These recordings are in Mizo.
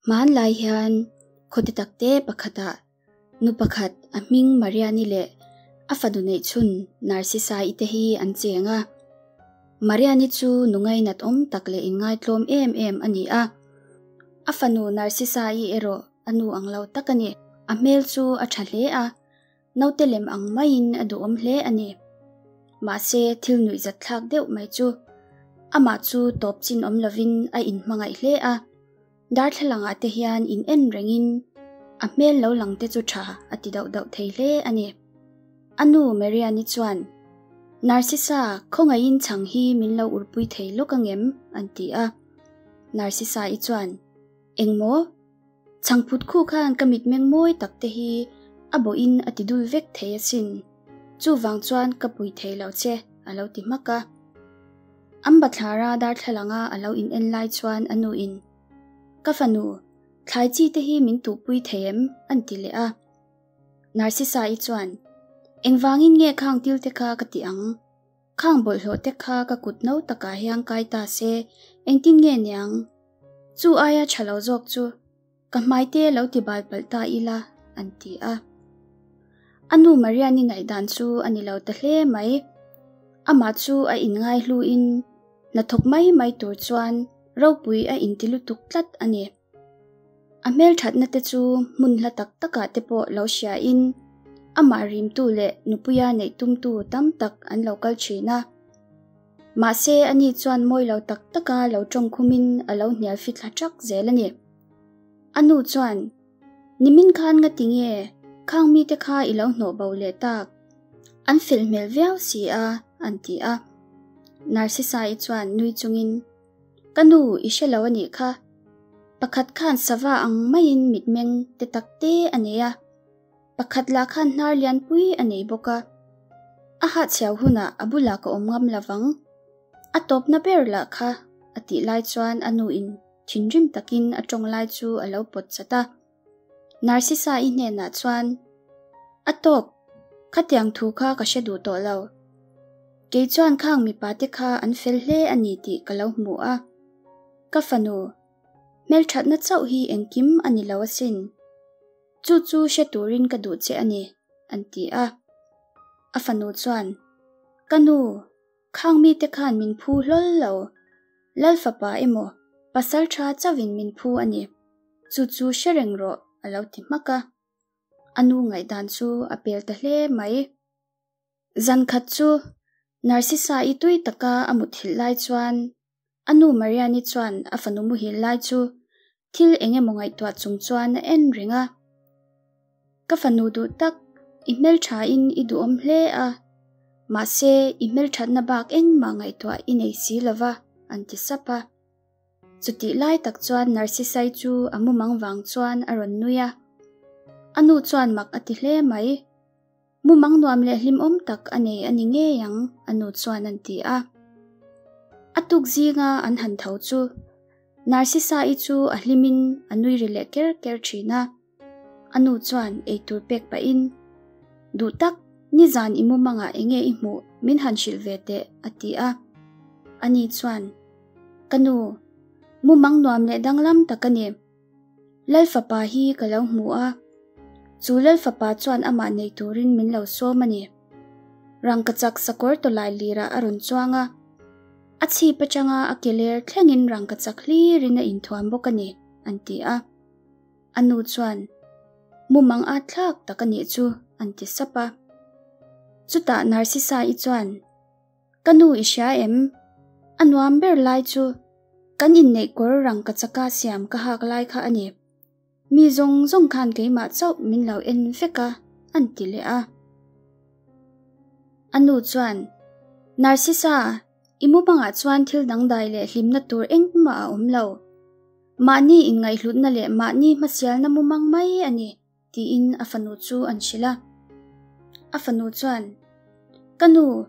Hmanlai hian khawti takte pakhatah nu pakhat a hming Mariani leh a fanu neihchhun Narcissa-i te hi an cheng a. Mariani chu nu ngainat awm tak leh inngaitlawm em em a ni a. A fanu Narcissa-i erawh a nu ang lo tak a ni. A hmel chu a tha hle a, Naute lem ang maiin a duhawm hle a ni. Mahse, thil nuihzat thlak deuh mai chu amah chu tawp chin awm lovin a inhmangaih hle a, darthlalangah te hian in en rengin a hmel lo lang te chu tha a ti dauh dauh thei hle a ni. A nu Mariani chuan, Narcissa, khawngaihin chhang hi min lo urpui thei lawk angem? an ti a. Narcissa-i chuan, Engmaw? Chhangphut khu khan ka mitmeng mawi tak te hi a bawhin a ti dul vek thei asin. Chuvang chuan ka pui thei lo che, a lo ti hmak a. An bathlara darthlalanga a lo in en lai chuan a nu in, Ka fanu, thlai chi te hi min tuhpui thei em? an ti leh a. Narcissa-i chuan, Engvangin nge khang til te kha ka ti ang? Khang bawlhhlawh te kha ka kut no takah hian kai ta se, engtin nge niang? Chu aia tha lo zawk chu ka hmai te lo ti bal palh ta ila, an ti a. A nu Mariani ngaihdan chu a ni lo ta hle mai. Amah chu a inngai hluin hnathawk mai mai tur chuan ropui a inti lutuk tlat a ni. A hmelthatna te chu hmun hla tak takah te pawh lo hriain amah rimtu leh nupuia neih tumtu tam tak an lo kal thin a. Mahse ani chuan mawi lo tak taka lo tawng khumin a lo hnial fithla thak zel a ni. A nu chuan, Nimin khan nga ti nge khang mite kha i lo hnawh bo leh tak? An fel hmel viau si a, an ti a. Narcissa-i chuan nui chungin, Ka nu, i hre lo a nih kha. Pakhat khan sava ang maiin mitmeng te tak te a nei a, pakhat lah khan hnar lianpui a nei bawk a. A hahchhiau hunah a bulah ka awm ngam lo vang. A tawpna ber lah kha a tih lai chuan a nuin thinrim takin a tawng lai chu a lo pawt chat a. Narcissa-i hnenah chuan, A tawk, khatiang thu kha ka hre duh tawh lo. Kei chuan khang mipa te kha an fel hle a ni tih ka lo hmu a. Ka fanu, hmelthatna chauh hi engkim a ni lo asin. Chu chu hre turin ka duh che a ni, an ti a. A fanu chuan, Ka nu, khang mite khan min phu hlawl lo. Lal fapa emaw, pasal tha chauhin min phu a ni. Chu chu hre reng rawh, a lo ti hmak a. A nu ngaihdan chu a pel ta hle mai. Zan khat chu Narcissa-i tui taka a muthilh lai chuan a nu Mariani chuan a fanu muhil lai chu thil eng emaw ngaihtuah chung chuan a en reng a. Ka fanu duh tak, i hmelthain i duhawm hle a, mahse i hmelthatna bak engmah ngaihtuah i nei si lova, an ti sap a. Chutih lai tak chuan Narcissai chu a mumang vang chuan a rawn nui a. A nu chuan mak a ti hle mai. Mumang nuam leh hlimawm tak a nei a ni ngei ang, a nu chuan an ti a. A tuk zinga an han tho chu Narcissa-i chu a hlimin a nui ri leh ker ker thin a. A nu chuan eitur pek pahin, Duh tak, nizan i mumangah enge i hmuh min han hrilh ve teh, a ti a. Ani chuan, Ka nu, mumang nuam leh danglam tak a ni. Lal fapa hi ka lo hmu a, chu Lal fapa chuan amah nei turin min lo sawm a ni. Rangkachak sakawr tawlai lirah a rawn chuang a, a chhip atanga a ke ler thlengin rangkachak hlirin a inthuam bawk a ni, an ti a. A nu chuan, Mumang at thlak tak a nih chu, an ti sap a. Chutah Narcissa-i chuan, Ka nu i hria em? A nuam ber lai chu kan inneih kawr rangkachaka siam ka hak lai kha a ni. Mi zawng zawng khan keimah chauh min lo en vek a, an ti leh a. A nu chuan, Narcissa, i mumangah chuan thil dangdai leh hlimna tur engmah a awm lo. Mahni inngaihhlutna leh mahni hmasialna mumang mai a ni. Tiin a fanu chu an hrilh a. A fanu chuan, Ka nu,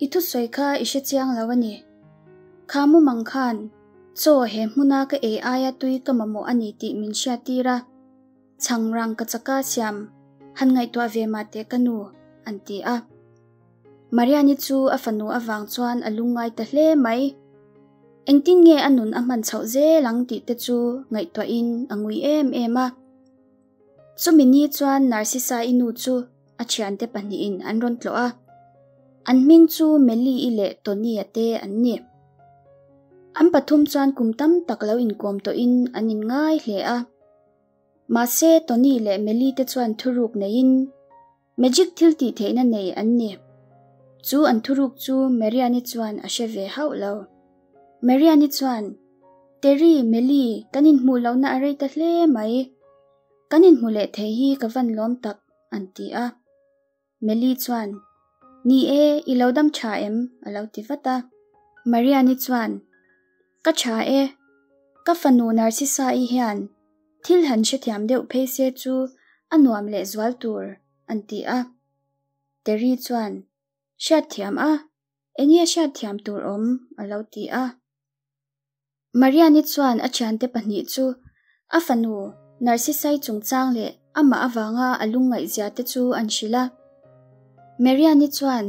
i thusawi kha i hre chiang lo a ni. Kha mumang khan chaw he hmuna ka ei aia tui ka mamawh a ni tih min hriattir a, chhang rang ka chaka siam han ngaihtuah ve mah teh ka nu, an ti a. Mariani chu a fanu avang chuan a lungngai ta hle mai. Engtin nge a nun a hman chhoh zel ang tih te chu ngaihtuahin a ngui em em a. Chumi ni chuan Narcissa-i nu chu a thiante pahnihin an rawn tlawh a. An hming chu Meli-i leh Tony-a te an ni. An pathum chuan kum tam tak lo inkawm tawhin an inngai hle a. Mahse Tony leh Meli te chuan thuruk neiin Magic thil tih theihna nei an ni. Chu an thuruk chu Marian-i chuan a hre ve hauh lo. Marian-i chuan, Terry, Meli, kan inhmuh lohna a rei ta hle mai. Kan inhmu leh thei hi ka van lawm tak, an ti a. Meli chuan, Ni e, i lo dam tha em? a lo ti vat a. Marian-i chuan, Ka tha e, ka fanu Narcissa-i hian thil han hrethiam deuh phei se chu a nuam leh zual tur, an ti a. Terry chuan, Hriatthiam a, enge hriatthiam tur awm? a lo ti a. Mariani chuan a thiante pahnih chu a fanu Narcissai chungchang leh amah avanga a lungngaihzia te chu an hrilh a. Mariani chuan,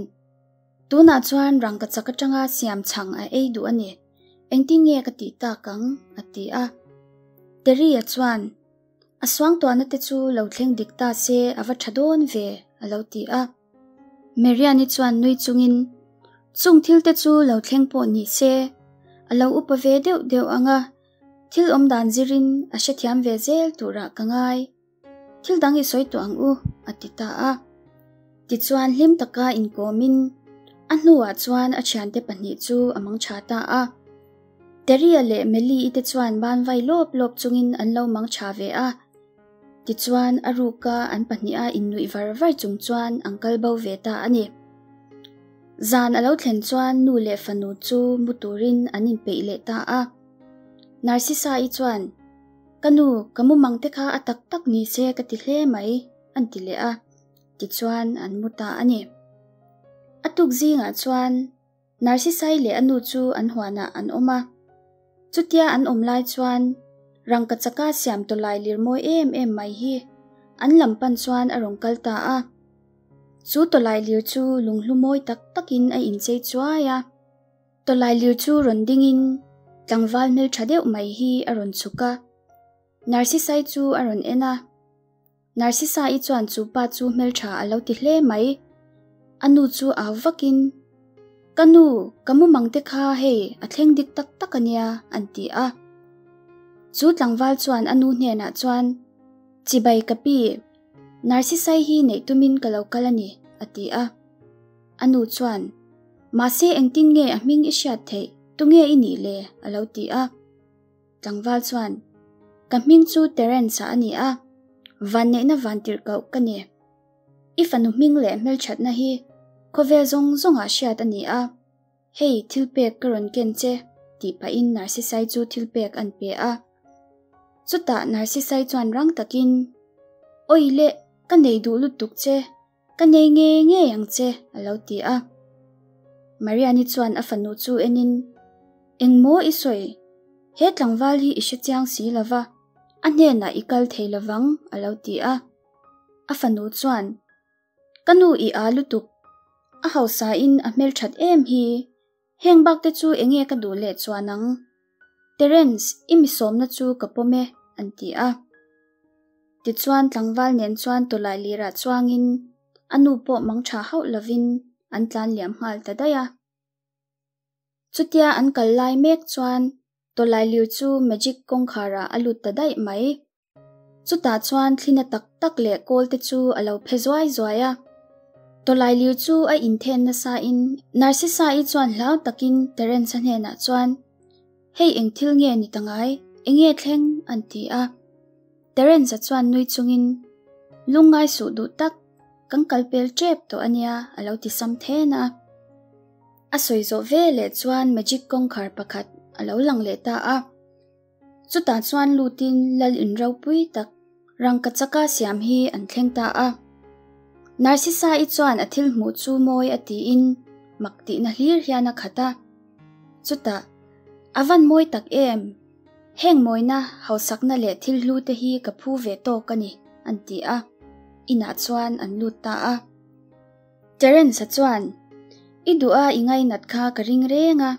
Tunah chuan rangkachak atanga siam chhang a ei duh a ni, engtin nge ka tih tak ang? a ti a. Terry-a chuan, A suangtuahna te chu lo thleng dik ta se a va tha dawn ve, a lo ti a. Mariani chuan nui chungin, Chung thil te chu lo thleng pawh ni se, a lo upa ve deuh deuh ang a, thil awm dan zirin a hrethiam ve zel turah ka ngai. Thil dang i sawi tawh ang u, a ti ta a. Tichuan hlim taka inkawmin a hnuah chuan a thiante pahnih chu a mangtha ta a. Terry-a leh Meli-i te chuan ban vai lawp lawp chungin an lo mangtha ve a. Tichuan a ruka an pahniha innuih var var chung chuan an kal bo ve ta a ni. Zan a lo thlen chuan nu leh fanu chu mu turin an inpeih leh ta a. Narcissa-i chuan, Ka nu, ka mumang te kha a tak tak ni se ka ti hle mai, an ti leh a. Tichuan an mu ta a ni. A tuk zingah chuan Narcissai leh a nu chu an huanah an awm a. Chutia an awm lai chuan rangkachaka siam tawlai lir mawi em em mai hi an lam pan chuan a rawn kal ta a. Chu tawlai lir chu lunghlu mawi tak takin a inchei chuai a. Tawlai lir chu rawn dingin tlangval hmeltha deuh mai hi a rawn chhuk a. Narcissai chu a rawn en a. Narcissa-i chuan chu pa chu hmeltha a lo ti hle mai. A nu chu au vakin, Ka nu, ka mumang te kha hei a thleng dik tak tak a nia, an ti a. Chu tlangval chuan a nu hnenah chuan, Chibai ka pi, Narcissa-i hi neih tumin ka lo kal a ni, a ti a. A nu chuan, Mahse engtin nge a hming i hriat theih, tunge i nih le? a lo ti a. Tlangval chuan, Ka hming chu Terence-a a ni a, vanneihna vantirhkoh ka ni. I fanu hming leh hmelthatna hi khawvel zawng zawngah hriat a ni a, hei thilpek ka rawn ken che, tih pahin Narcissai chu thilpek an pe a. Chutah Narcissai chuan rang takin, Awi le, ka nei duh lutuk che, Ka nei ngei ngei ang che, a lo ti a. Mariani chuan a fanu chu enin, Engmaw i sawi? He tlangval hi i hre chiang si lo va, a hnenah i kal thei lo vang, a lo ti a. A fanu chuan, Ka nu i â lutuk, a hausain a hmelṭhat em hi, heng bak te chu enge ka duh leh chuan ang? Terence, i mi sawmna chu ka pawm e, an ti a. Tichuan tlangval nen chuan tawlai lirah chuangin a nu pawh mang tha hauh lovin an tlan liam nghal ta daih a. Chutia an kal lai mek chuan tawlai lir chu magic kawngkharah a lut ta daih mai. Chutah chuan thlina tak tak leh kawl te chu a lo phe zuai zuai a. Tawlai lir chu a inthen nasain Narcissa-i chuan hlau takin Terence-a hnenah chuan, Hei eng thil nge ni ta ngai? Enge thleng? an ti a. Terence-a chuan nui chungin, Lungngai suh duh tak, kan kal pel tep tawh a nia, a lo ti sam then a. A sawi zawh ve leh chuan magic kawngkhar pakhat a lo lang leh ta a. Chutah chuan lutin lal in ropui tak rangkachaka siam hi an thleng ta a. Narcissa-i chuan a thil hmuh chu mawi a tiin mak tihna hlir hian a khat a. Chutah, A van mawi tak em! Heng mawina, hausakna leh thil hlu te hi ka phu ve tawk a ni, an ti a. Inah chuan an lut ta a. Terence-a chuan, I duh a i ngainat kha ka ring reng a.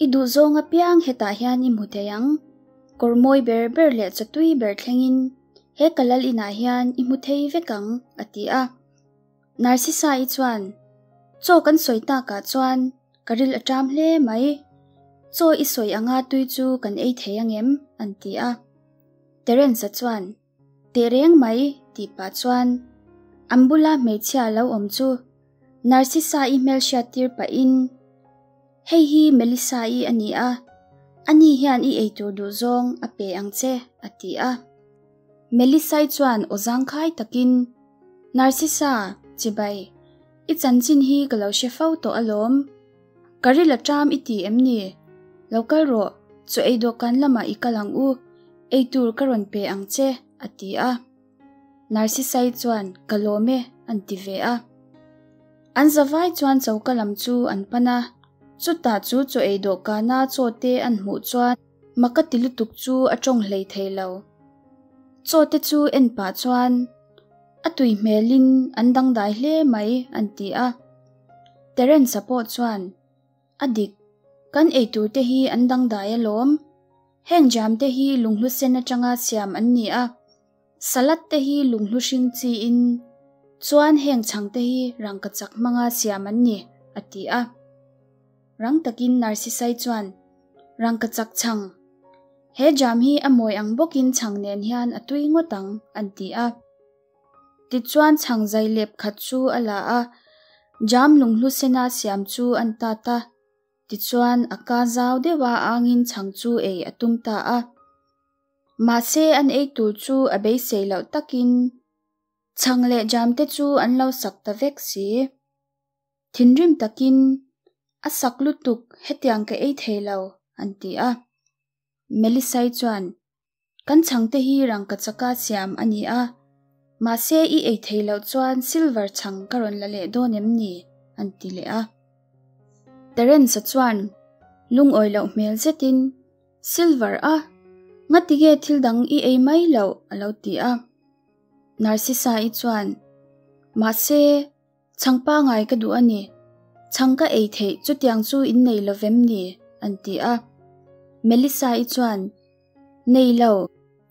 I duhzawng apiang hetah hian i hmu thei ang. Kawr mawi ber ber leh chawtui ber thlengin he ka lal inah hian i hmu thei vek ang, a ti a. Narcissa-i chuan, Chaw kan sawi takah chuan ka ril a ṭam hle mai. Chaw i sawi anga tui chu kan ei thei angem? an ti a. Terence-a chuan, Teh reng mai, tih pah chuan an bula hmeichhia lo awm chu Narcissa-i hmelhriat tir pahin, Hei hi Melissa-i a ni a, ani hian i eitur duh zawng a pe ang che, a ti a. Melissa-i chuan aw zangkhai takin, Narcissa, chibai, i chanchin hi ka lo hre fo tawh alawm. Ka ril a ṭam i ti em ni? Lo kal rawh, chaw ei dawhkan lamah i kal ang u, eitur ka rawn pe ang che, a ti a. Narcissai chuan, Ka lawm e, an ti ve a. An zavai chuan choka lam chu an pan a, chutah chu chaw ei dawhkana chaw te an hmuh chuan mak a ti lutuk chu a tawng hlei thei lo. Chaw te chu en pah chuan, A tui hmelin an dangdai hle mai, an ti a. Terence-a pawh chuan, A dik, kan eitur te hi an dangdai alawm. Heng jam te hi lunghlu sen atanga siam an ni a, salad te hi lunghlu hring chiin, chuan heng chhang te hi rangkachak hmanga siam an ni, a ti a. Rang takin Narcissai chuan, Rangkachak chhang, he jam hi a mawi ang bawkin chhang nen hian a tui ngawt ang, an ti a. Tichuan chhang zai lep khat chu a la a, jam lunghlu sena siam chu an tat a. Tichuan a ka zau deuha angin chhang chu ei a tum ta a. Mahse an ei tur chu a beisei loh takin chhang leh jam te chu an lo sak ta vek si. Thinrim takin, A sak lutuk, hetiang ka ei thei lo, an ti a. Melisai chuan, Kan chhangte hi rangkachaka siam a ni a, mahse i ei thei loh chuan silver chhang ka rawn la leh dawn em ni? an ti leh a. Terence-a chuan lungawi loh hmel zetin, Silver a? Ngatige thil dang i ei mai loh? a lo ti a. Narcissa-i chuan, Mahse, Chhang pangai ka duh a ni. Chhang ka ei theih chutiang chu in nei lo vem ni? an ti a. Melissa-i chuan, Nei lo,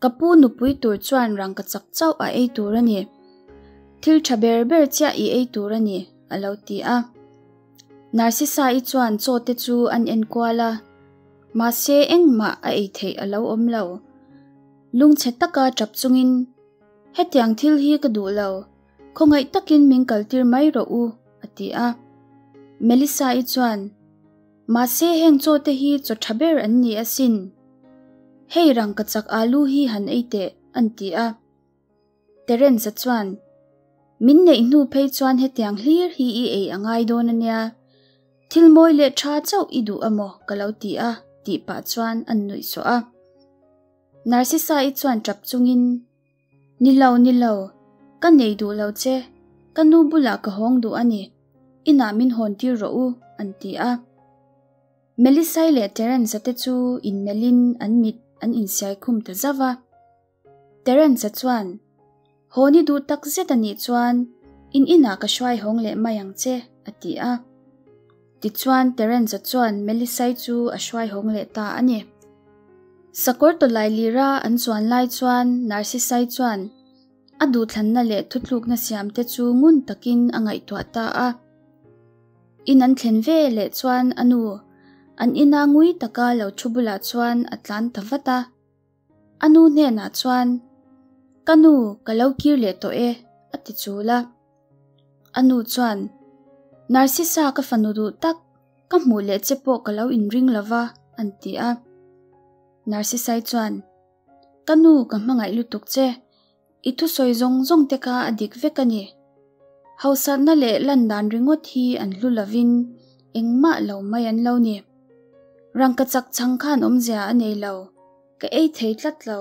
ka pu nupui tur chuan rangkachak chauh a ei tur a ni. Thil tha ber ber chiah i ei tur a ni, a lo ti a. Narcissa-i chuan chaw te chu an enkual a, mahse engmah a ei theih a lo awm lo. Lungchhe taka tap chungin, Hetiang thil hi ka duh lo, Khawngaih takin min kaltir mai rawh u, a ti a. Melissa-i chuan, Mahse heng chaw te hi chaw tha ber an ni asin. Hei rangkachak alu hi han ei teh, an ti a. Terence-a chuan, Min neih hnu phei chuan hetiang hlir hi i ei a ngai dawn a nia. Thil mawi leh tha chauh i duh amaw ka lo ti a, tih pah chuan an nuih sawh a. Narcissa-i chuan tap chungin, Ni lo, ni lo, ka nei duh lo che, ka nu bulah ka hawng duh a ni, inah min hawn tir rawh u, an ti a. Melisai leh Terence-a te chu inmelhin an mit an insiai khum ta zauh a. Terence-a chuan, Haw ni duh tak zet a nih chuan in inah ka hruai hawng leh mai ang che, a ti a. Tichuan Terence-a chuan Melisai chu a hruai hawng leh ta a ni. Sakawr tawlai lira an chuan lai chuan Narcissai chuan a duhthlanna leh thutlukna siamte chu ngun takin a ngaihtuah ta a. In an thlen ve leh chuan a nu, an ina ngui taka lo thu bulah chuan a tlan ta vat a. A nu hnenah chuan, Ka nu, ka lo kir leh tawh e, a ti chul a. A nu chuan, Narcissa ka fanu duh tak, ka hmuh leh che pawh ka lo inring lo va, an ti a. Narcissai chuan, Ka nu, ka hmangaih lutuk che. I thusawi zawng zawng te kha a dik vek a ni. Hausatna leh lan dan ringawt hi an hlu lovin engmah lo mai an lo ni. Rangkachak chhang khan awmzia a nei lo, ka ei thei tlat lo.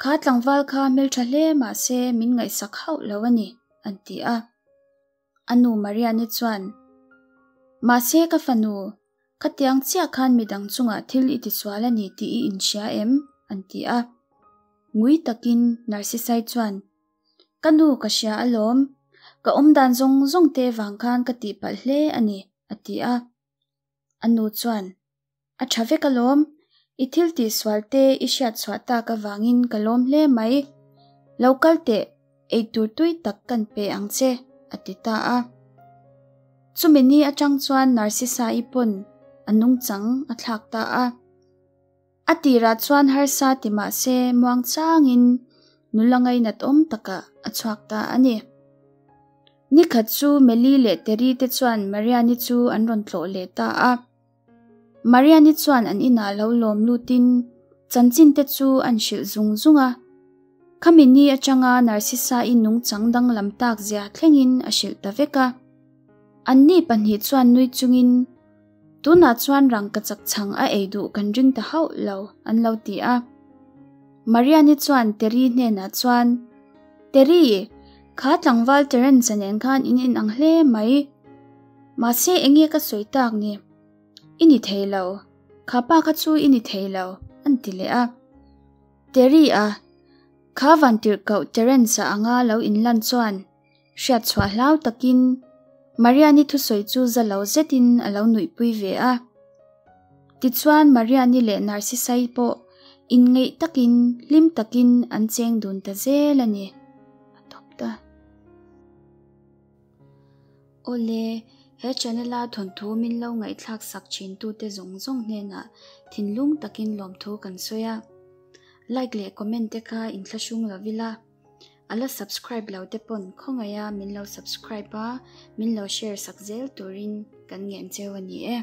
Kha tlangval kha hmeltha hle mahse min ngaihsak hauh lo a ni, an ti a. A nu Mariani chuan, Mahse ka fanu, khatiang chiah khan midang chungah thil i tisual a ni tih i inhria em? an ti a. Ngui takin Narcissai chuan, Ka nu ka hria alawm, ka awmdan zawng zawng te vang khan ka tihpalh hle a ni, a ti a. A nu chuan. A tha vek alawm, i thil tihsual te i hriat chhuah tak avangin ka lawm hle mai. Lo kal teh, eitur tui tak kan pe ang che, a ti ta a. Chumi ni atang chuan Narcissa-i pawn a nungchang a thlak ta a. A tirah chuan harsa ti mah se muangchangin nula ngainat awm takah a chhuak ta a ni. Nikhat chu Meli leh Terry te chuan Mariani chu an rawn tlawh leh ta a. Mariani chuan an inah lo lawm lutin chanchin te chu an hrilh zung zung a. Khami ni atanga Narcissa-i nungchang danglam tak zia thlengin a hrilh ta vek a. Anni pahnih chuan nui chungin Tunah chuan rangkachak chhang a ei duh kan ring ta hauh lo, an lo ti a. Mariani chuan Terry hnenah chuan, Terry, kha tlangval Terence-a nen khan in inang hle mai. Mahse enge ka sawi tak ni? I ni thei lo. Kha pa kha chu i ni thei lo, an ti leh a. Terry-a, kha vantirhkoh Terence-a anga lo inlan chuan Hriat chhuah hlau takin Mariani thusawi chu za lo zetin a lo nuihpui ve a. Tichuan Mariani leh Narcissai pawh inngeih takin hlim takin an cheng dun ta zel a ni. A tawp ta. Awle, he channel-a thawnthu min lo ngaihthlak sak thintute zawng zawng hnenah thinlung takin lawmthu kan sawi a. Like leh comment te kha inthlahrung lo ila. A la subscribe lo te pawn khawngaih a min lo subscribe a, min lo share sak zel turin kan ngen cheu a ni e.